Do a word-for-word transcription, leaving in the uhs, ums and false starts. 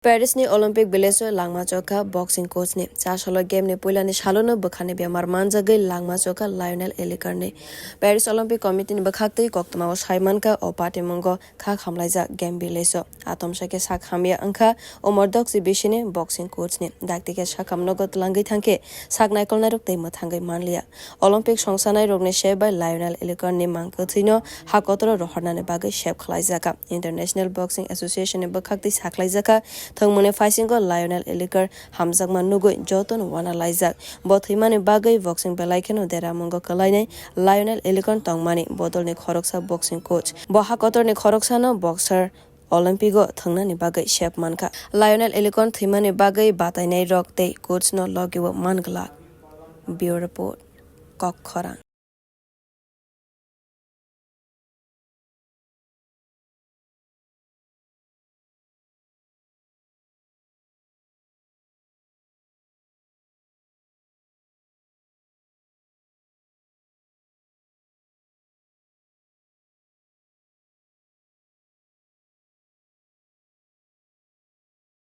Paris ni Olympic Village o langma chokha boxing coach ni. Chasolo game ni puila ni salo no bwkha ni bemar manjagwi langma chokha Lionel Elliker ni. Paris Olympic Committee ni bwkhak twi koktwma o sai mankha o patimungo kha khamlaijak game village o. Atomsa khe sak hamya wngkha o mordoksi bisini boxing coach ni. Dakti khe sakham nogo twlangwi thangkhe sak naikolnairok tei mwthangwi manliya. Olympic songsanai rokni sep bai Lionel Elliker ni mang kwthwino ha kotoro rohornani bagwi sep khlaijakha. International Boxing Association ni bwkhak twi sakhlaijakha, thwngmungni phaisingo Lionel Elliker hamjakma nugwi jotono wana laijak. Bo thwimani bagwi boxing belai kheno deramungo kwlainai Lionel Elliker tongmani bodolni khoroksa boxing coach. Bo ha kotorni khoroksano boxer Olympic o thwngnani bagwi sep mankha. Lionel Elliker thwimani bagwi batainai rok tei coach no logi o man glak. Bureau Report, Kok Khorang.